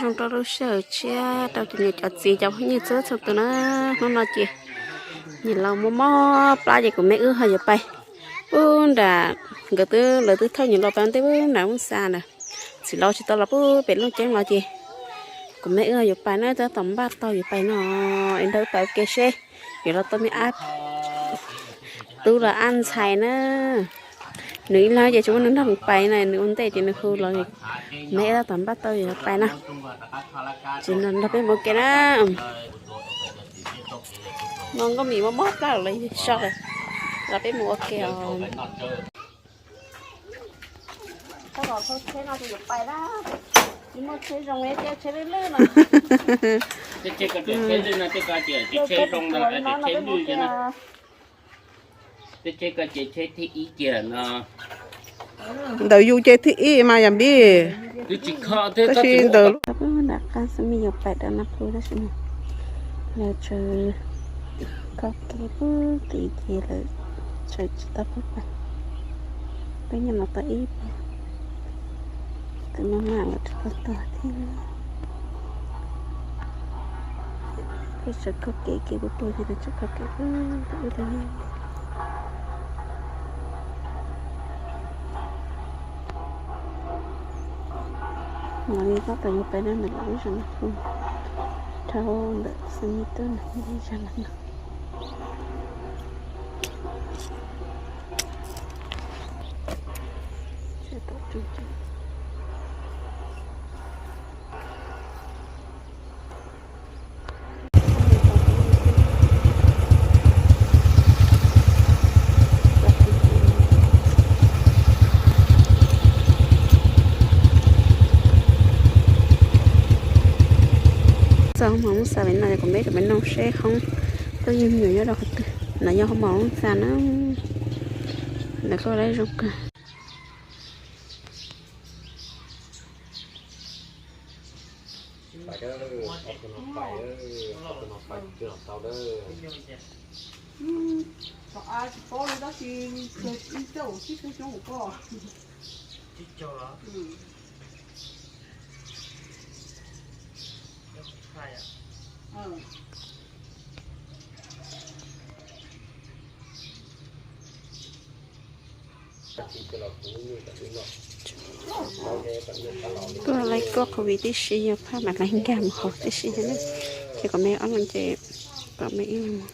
Rau lub sij hawm tshiab rau cov niam cov txiv cov phooj ywg txhua txhua tus na, hnub no ces niam laus mob mob plab ces kuv me wb ho yuav pais pub nram, nkawd twb, lawv twb thauj niam laus pais ntej pub nram Hmoob Xas ntawd, txiv laus tsis tau los pub pem Looj Ceeb los ces kuv me wb ho yuav pais na, tab tom npaj tau yuav pais no, es nrog wb pais ua ke seb yuav los tau me ab tub los ab ntxhais na. Nws ib leeg ces tsis muaj neeg nrog nws pais na, nws ua ntej ces nws hu los, me wb tab tom npaj tau yuav pais na. Ces no nrog peb mus ua ke na. No Nkauj Mim mob mob plab lawm, so lawm, los peb mus ua ke os. Tab tom thauj tsheb no ces yuav pais na. Tsis muaj tsheb zoo, tsheb lwj lwj no. Tsheb lwj no, tsheb zoo ntag, tsheb lwj no. Tsheb ko ces tsheb thib ib kiag no. Ntawm yus ces thib ib mas yam npib. Twb tsis kho, tab sis ntawm lub nram qab xub me yuav pais dawm no pub tab sis mas lawv tsaws kho kev pub tid ces lawv tsaws tsis tau pub pais. Peb nyob no tau ib pliag, tus maj mam los tsis tau tuag thiab. Peb tsaws kho kev kev pub pub ces lawv tsaws kho kev pub pub li. Mam li tab tom yuav pais rau ntawm lawv lub zos no, dhau ntawm xub me tuaj ntawm lub zos no. Txog hoo maum Hmoob Xas no, kuv me rau peb noog seb hoob tus yug me nyuam nyob rau qhov twg. No yog hoo maum Hmoob Xas na, lawv kuj lab zoo kawg. Tuaj laij kuaj COVID tib si, yog phaj mas laij nkag mus hauv tib si na. Ces kom me ob leeg ces kom me ib leeg mus.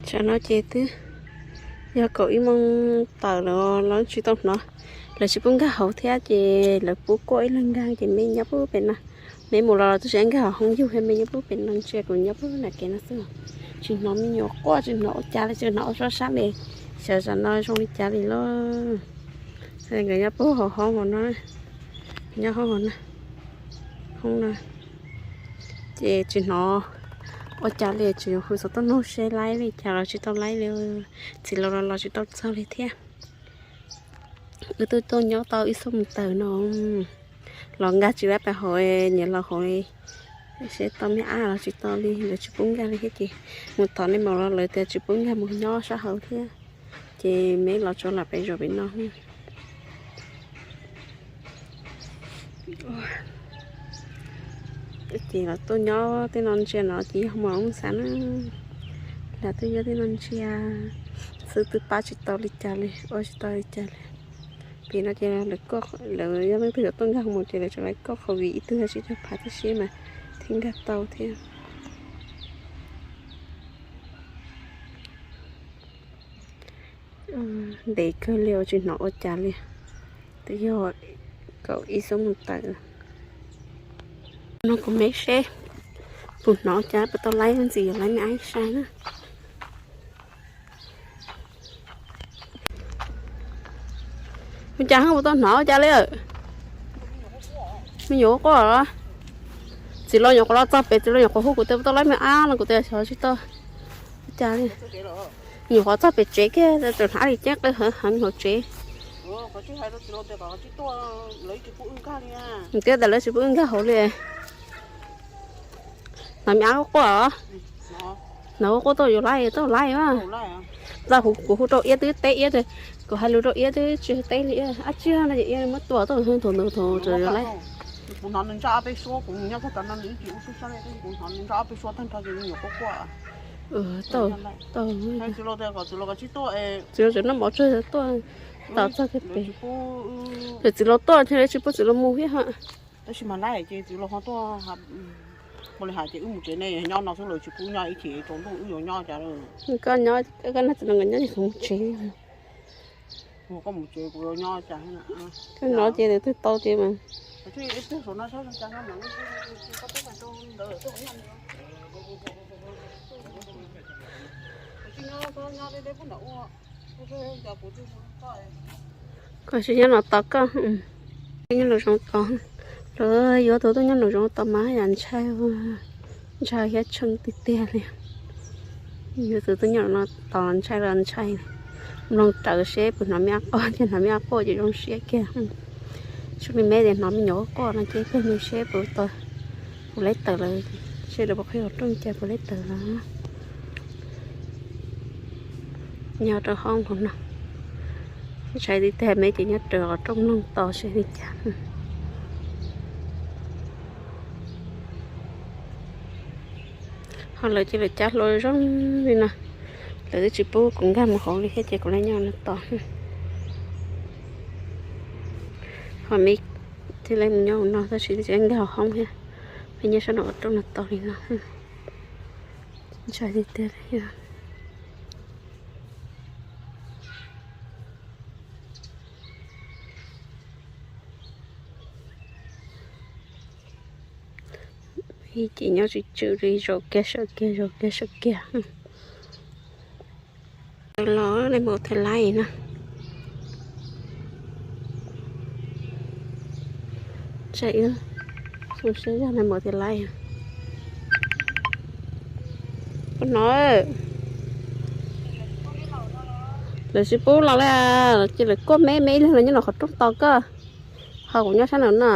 Tsam no ces twb yog kaum ib moos tawm lawm los tsis tau hnov, lawv tsis pub nkag hauv thiab ces lawv pub kuaj ib leeg nkag ces me nyob pub pem no. Me mus los los twb tsis nkag hauv hoob yug thiab, me nyob pub pem no ntsia kuv nyob pub nram kev no xwb. Tsis hnov me nyuam quaj, tsis hnov ua cas li, tsis hnov ua sab sab li. Xyov tsam no zoo li cas li lauj. Nkawd nyob pub hauv hoob hauv no, nyob hoob hauv no, hoob no. Ces tsis hnov ua cas li, tsis hu xov tooj nug seb laib li cas los tsis tau laib li. Txiv laus los los tsis tau txog li thiab. Wb twb tuaj nyob tau ib xuab moos tawm no los nkag tsis laib pais hauv, niam laus hauv seb tau me ab los tsis tau li, lawv tsis pub nkag li thiab ces mus thov nej maum los lawv tias tsis pub nkag mus nyob sab hauv thiab. Ces me los tso lam pem zos pem no. Ces los tuaj nyob tej no ntsia no ces yog hoo maum Hmoob Xas na. Los tuaj nyob tej no ntsia xwb twb pab tsis tau li cas li, ua tsis tau li cas li. Pem no ces lawv, lawv yog leej twg yuav tuaj nkag hoo maum ces lawv tseem laij kuaj COVID ib tug tsis tau phav tib si mas thiaj nkag tau thiab. Ntev kawg li tsis hnov ua cas li. Twb yog kaum ib xuab moos tawm. No kuv me seb puas hnov ua cas, puas tau laib ntxiv, yuav laib me ab ib sab na. Me cas hab puas tau hnov ua cas li? Me nyuam quaj los? Txiv laus nyuam qhuav los txog pem, txiv laus nyuam qhuav hu kuv tias puas tau laib me ab no, kuv tias xyov tsis tau ua cas li. Nyuam qhuav txog pem tsev kiag, tseem hnab li ceeb qw heev heev hauv tsev. Nws tias lawv tsis pub wb nkag hauv li. Me ab quaj os. Hnov quaj tuaj yuav laib, tuaj laib a. Txaj kuv, kuv hu rau iab twb teb iab tias, kuv hais lus rau iab twb tsis teb li, ab tsi no ces iab muab tua tuaj thaum ntawd thaum yuav laib. Kuv hnov nws ntsaj ob peb suab, kuv nyob tag tag no nws ib tsis ua suab sab li, kuv hnov nws ntsaj ob peb suab tag nrho ces nws nyuam quaj quaj. Tau, tau. Txiv laus tias kom txiv laus kav tsij tuaj es txiv laus tseem noj mov tsawg tuaj tos txog kiag pem. Yog txiv laus tuaj ces tsis pub txiv laus mus thiab ha. Tab sis mas laib ces txiv laus ho tuaj, ua li hais ces wb mus tsev ne, yog nyob no xwb lawv tsis pub nyob ib chim tsaus ntuj wb yuav nyob cas. Koj nyob, koj nrog txiv laus nkawd nyob ces kuv mus tsev. Koj mus tsev kuv yuav nyob cas. Koj nyob ces twb tau ces mas. Koj tsis nyob no tos koj. Nyob nraum zoov tos, lawv yuav tus tuaj nyob nraum zoov tos mas yam ntshai, ntshai thiab tsheej tiag tiag li. Yuav tus tuaj nyob no tos ntshai los ntshai. Mloog raws seb puas hnov me ab quaj, ces hnov me ab quaj ces zoo siab kiag. Tsis li me tias hnov me nyuam quaj no ces peg me seb puas tau, puas laib tawm lawm, seb lawv puas qhib qhov rooj cas puas laib tawm lawm. Nyob rau hoob hauv no, ntshai tiag tiag me ces nyob raws qhov rooj mloog tos seb li cas. Ho lawv ces lawv cab hlua zoo li no, lawv twb tsis pub kuv nkag mus hauv li thiab ces kuv los nyob no tos. Ho me thiaj li mus nyob hauv no tab sis twb tsis nkag hauv hoob thiab, peb nyob sab no qhov rooj no tos li no. Ntshai tiag tiag li. Ib chim nyob tsis tswm li, zaum kiag sawv kiag, zaum kiag sawv kiag. Los nej mus thaiv laij na. Ntshai, zoo siab zog nej mus thaiv laij. Hnov, lawv tsis pub los li, ces lawv kuaj me me ib leeg los nyob nram qhov rooj tos koj, ho kuv nyob sab nraud no.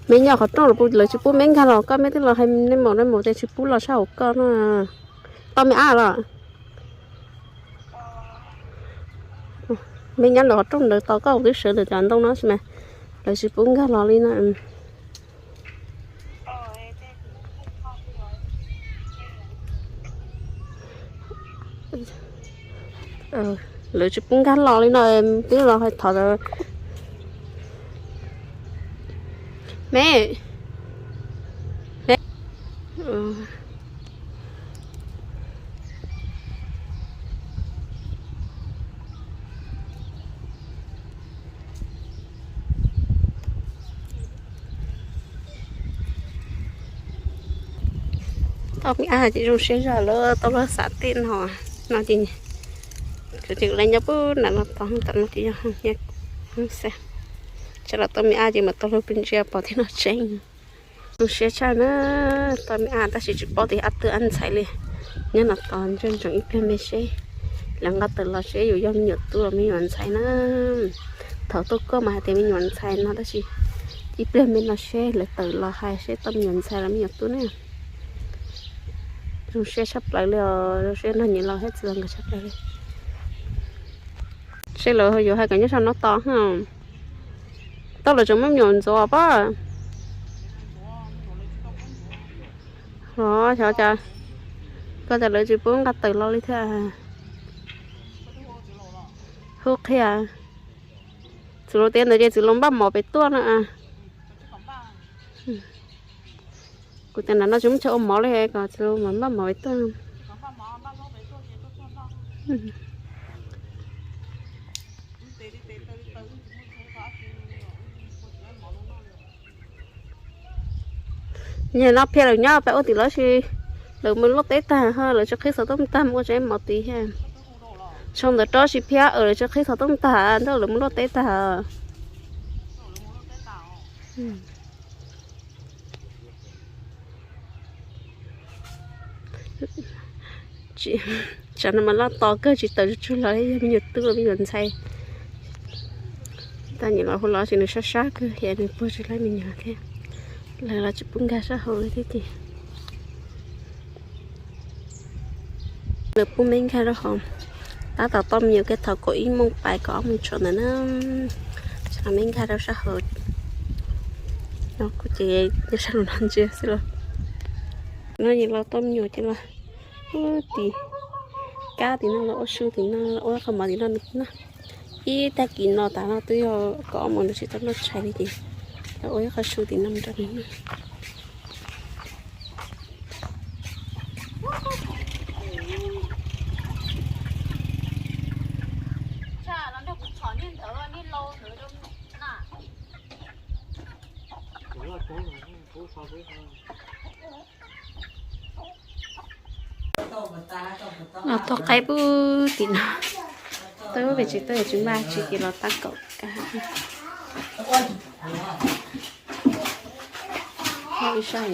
Me nyob qhov rooj los lawv tsis pub me nkag los, koj me twb los hais nej maum nej maum tias tsis pub los sab hauv koj no. Tau me ab los? Me nyob ntawm qhov rooj ntawd tos koj, kuv twb sawv ntawm cov ntoo no tab sis mas lawv tsis pub nkag los li no. Lawv tsis pub nkag los li no, twb los hais thov me, me. Tau me ab ces zoo siab zog lawm, tau luag xav tij no, no ces, ces lawv nyob pub nram no tod, tam no ces yog xav, tsam los tau me ab ces mam tau luag pw ntsia pom thiab no tseeb. Zoo siab tshaj na, tau me ab tab sis tsis paub tias ab twb ab ntxhais li. Nyob no tos ntsoov ntsoov ib pliag me seb lawv nqa tawm los seb yus yog me nyuam tub los me nyuam ntxhais na. Thaum tuaj koj mas hais tias me nyuam ntxhais no tab sis ib pliag me no seb lawv tawm los hais seb tau me nyuam ntxhais los me nyuam tub na. Zoo siab tshaj plaws li os, zoo siab nrog niam laus thiab txiv laus nkawd tshaj plaws li. Seb lawv yuav hais kom nyob sab no tos. Tau lawv tseem muaj me nyuam ntxuav pob. Los xyov cas koj tias lawv tsis pub nqa tawm los li thiab. Hu qhia, txiv laus tias ntawd ces txiv laus npaj mov pem tuaj no. Kuv tias nram no tsis muaj chaw ua mov li, kom txiv laus mam npaj mov pem tuaj. Nim no phiaj lawm nyob pem ua tim lawv si, lawv mus luaj teb tag ho lawv tsis qhib xov tooj tag mus ua tsev mov tid thiab. Sau ntawv rov tsis phiab, lawv tsis qhib xov tooj tag nrog lawv mus luaj teb tag. Tsam no mas loj to kawg tsis tawm tsug los yog me nyuam tub me nyuam ntxhais. Nyiam los hu los ces nws sab sab kawg thiab nws puag tsis laib me nyuam thiab. Lawv los tsis pub nkag sab hauv li thiab ces lawv pub me nkag rau hauv. Tab tom toj me nyuam kiag thaum kaum ib moos pais kaum ob moos tsam ntawd na, tsis los me nkag rau sab hauv. No kuv ces nyob sab lus no ntsia xwb los. No ces los toj me nyuam ces los ua tim kab tim no los ua su tim no los ua qhov mov tim no nws no. Ib tag kis no tas no twb yog kaum ob moos nws tsis tau noj tshais li ces los ua ib qho su tim no rau nws noj. Los tau qaib pub tim no. Tau pem tsis tau tsis npaj tsis ces los tab kaum kab. Ib sab.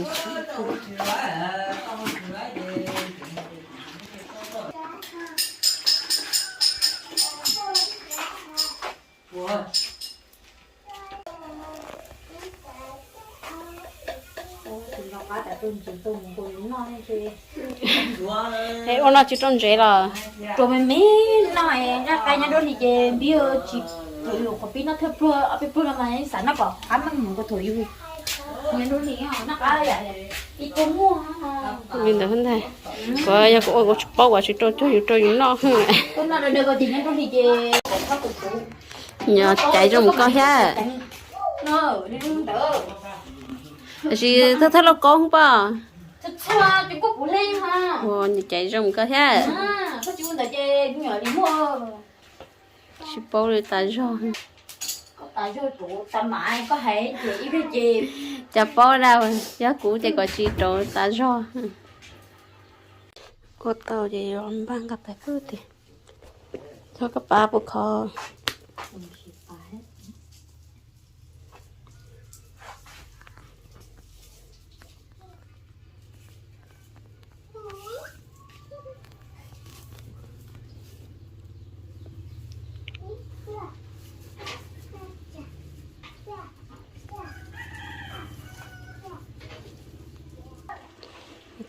Es ua no tsis rau ntsev los? Rau me me no, nqaij nyob nruab hlis ces npib tsis, qhov pib noj thawj pluag ob peb pluag no mas xav noj kom qab meej mus kua thuam yus. Nyob nruab hlis noj qab ib tug muag. Li ntawd ntag. Kuv yog kuv ua kuv tsis paub, kuv tsis rau cuag yus rau yus noj. Nyob caiv zoo mus koj thiab. Tiam sis thawj thawj lauj kaub hwb poj. Ua nyob caiv zoo mus koj thiab. Tsis paub li tas zog. Cas paub dab, yog kuv ces kom tsis rau tas zog. Ua tau ces yuav npaj nqa pais pub tiag. Txog koj pab puas khov.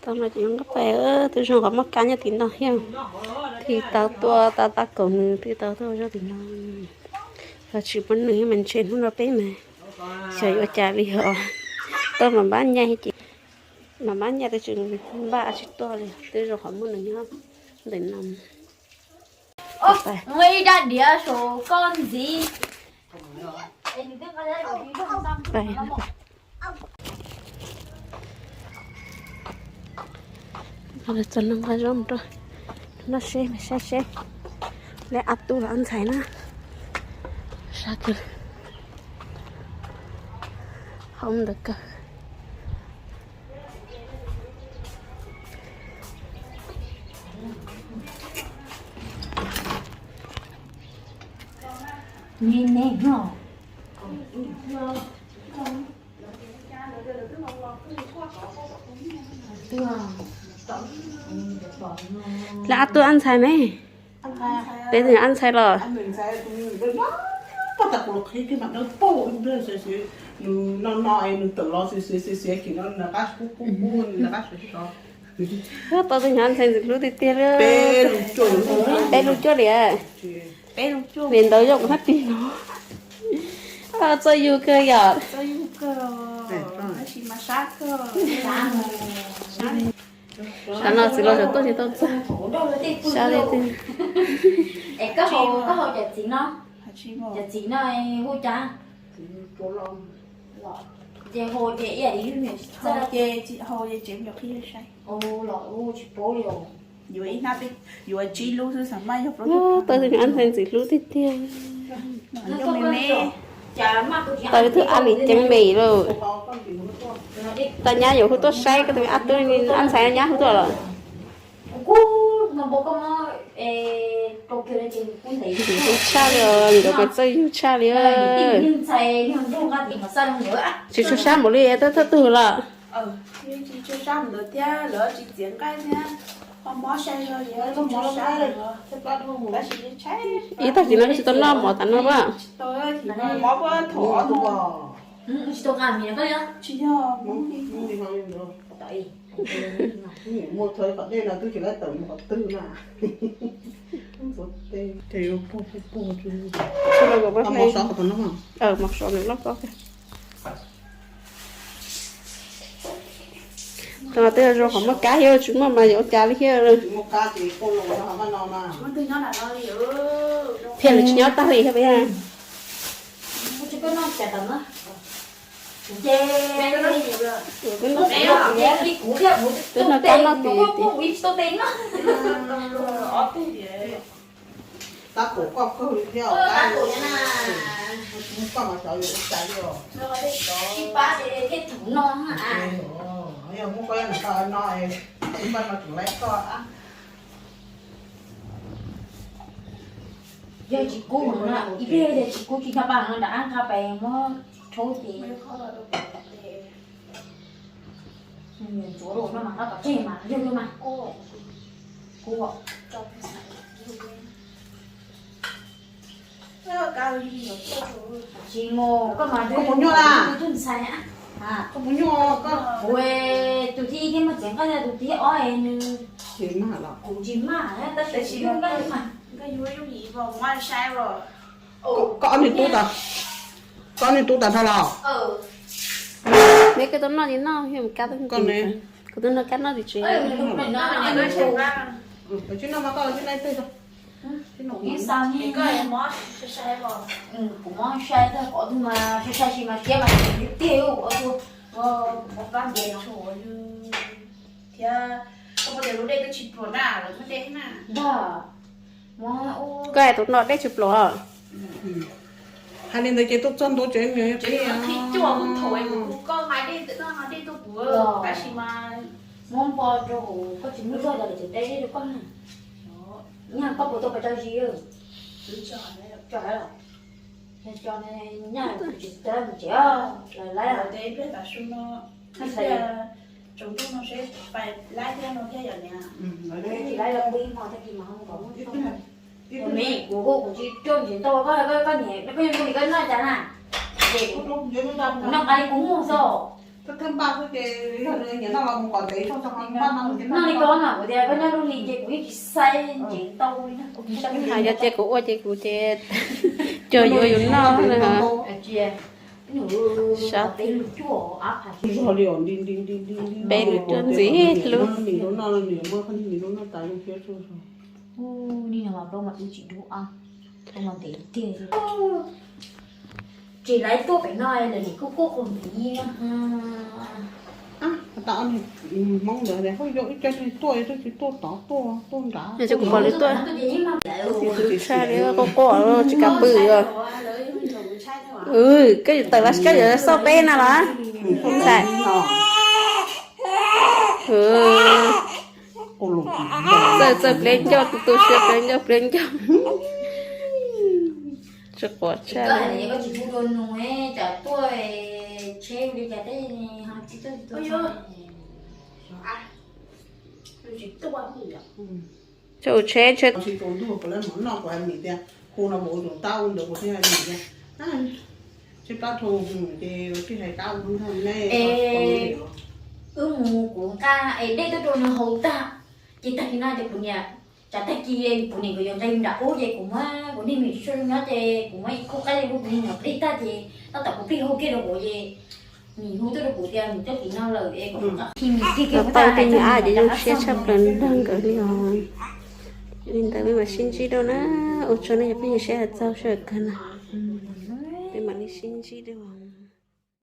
Tau no ces nqa pais, twb zoo qhov muaj kab nyob tim no thiab. Thiaj tau tuaj tab tab kaum nws thiaj tau tuaj zov tim no. Yog tsis muaj nws mas ntshe hnub no peb mas xyov yuav ua cas li os. Tuaj mas npab nyaij ces, mas npab nyaij tab sis npaj tsis tuaj li, twb zoo qhov muaj nws nyob ntawm no. Muaj ib rab diav saum koj ntxiv. Txog no nqa zaub mus rau noj seb mas saib seb lawv ab tub los ab ntxhais na. Sab kawg, hauv ntawd kawg. Lawv ab tub ab ntxhais me. Peb tus ab ntxhais los. Tau tus nyuam ab ntxhais ntxim hlub tiag tiag li. Peb lub cuaj li. Niam ntawd zoo kuv hab tig no. Txawj yug kawg yom. Sab no txiv los tseem tuaj tsis tau txog. Sab li tiag. Cov txiv no, cov txiv no hu cas? Tau tus nyuam ab ntxhais ntxim hlub tiag tiag. Tau tus ab lis ceeb me lawm. Tau nyab yuav hu tuaj saib koj tus ab tub, ab ntxhais nyab hu tuaj los. Ntxim hlub tshaj li, nkawd mas txawj yug tshaj li. Tsis tshua sab npaum li thawj thawj tug los. Ib tag kis no koj tsis tau noj mov tas no a? Mov sov nws loj txob. Tus no twb zoo qhov muaj kab thiab tsis muaj mas yuav ua cas li thiab. Thiaj li tsis nyob tag li thiab. Twb noj kab noj tis. Tab kuv koj kawg li thiab os, koj mas xyov yuav ua cas li os. Yog muab koj noj no, paj no tseem laib koj. Yog tsis kub no, ib pliag yog tsis kub tsis nyob paj no nram ab nqa pes muab rhaub ces. Ntxuav rau no mas nqa pov tseg mas yog li mas. Kub. Tsis mus koj mas koj puas nyuaj na? Koj puas nyuaj koj? Kuv tus thib ib thiab muaj txiv nqaij tus thib ob es nws kuv tsis maj tab sis yus nqaij mas. Koj ob niag tub tas, koj ob niag tub tas dhau los? Neb koj tau noj li noj, kuv tau noj kab noj tis tsev. Kuv mob sai tag pov tug mas sai sai si mas tiab mas tiag tiag ua tus. Koj hais tus no dej tsis pluav. Hais li ntawd ces tuaj txog ntua tsev nws qhib cuaj kuj thaum koj nqa dej tuaj kuv tab sis mas muab npo rau kuv, koj tsis muaj zog los lawv tseem teb dej rau koj na. Nyaj koj puas tau pes tsawg zis? Nyaj tsis tau mus tsev lawm, lawv lawv tsaus ntuj no seb pais laib thiab no thiab yom niam. Tsis laib los kuv ib hmo tag kis mas ho kom muab tso. Me kuv kuj kuv tsis rau ntsev ntau, koj koj niam koj yuav li koj noj cas na. Ces kuv noj qab li kuv muag xwb. Noj li koj no kuv tias koj noj lub li ces kuv yeej tsis xav ntsev ntau li na. Yog tias kuv ua ces kuv ces cog yuav yus noj na. Peb lub cuaj ntxim hlub. Tsis laib tuaj pem no lawm nim kuj kuj qhov miv. Hmoob ntawd ho yog ib co tsis tuaj, ib co tsis tuaj tod tuaj, tuaj nrad. Kuv pom lawv tuaj, tshaj li quaj quaj tsis kam pw. Koj yuav tawm los koj yuav xauj peb no los? Ntxhais. Txawj txawj pliab ncauj, tu tu siab pliab ncauj pliab ncauj. Tsis quav tshaj li. Tsis ua tsheb tsheb. Wb mus kuv nqa es dej tuaj rau nws haus tag, ces tag kis no ces kuv niam, tsam tag kis kuv niam nkawd yuav nqa yus nram ub ces kuv muab kuv niag me tub nyob ces kuv muab ib khub qaib hu kuv niag nyuam plig tag ces tab tom kuv plig hu kiag rau kuv ces nws hu tuaj rau kuv tias nws coj tim no lawm es kuv tau tej me ab ces zoo siab tshaj plaws nrog nkawd li os. Li ntawd peb mam sib ntsib dua na. Ua tsaug nej cov phooj ywg seb hais txog sawv daws kawg na. Peb mam li sib ntsib dua.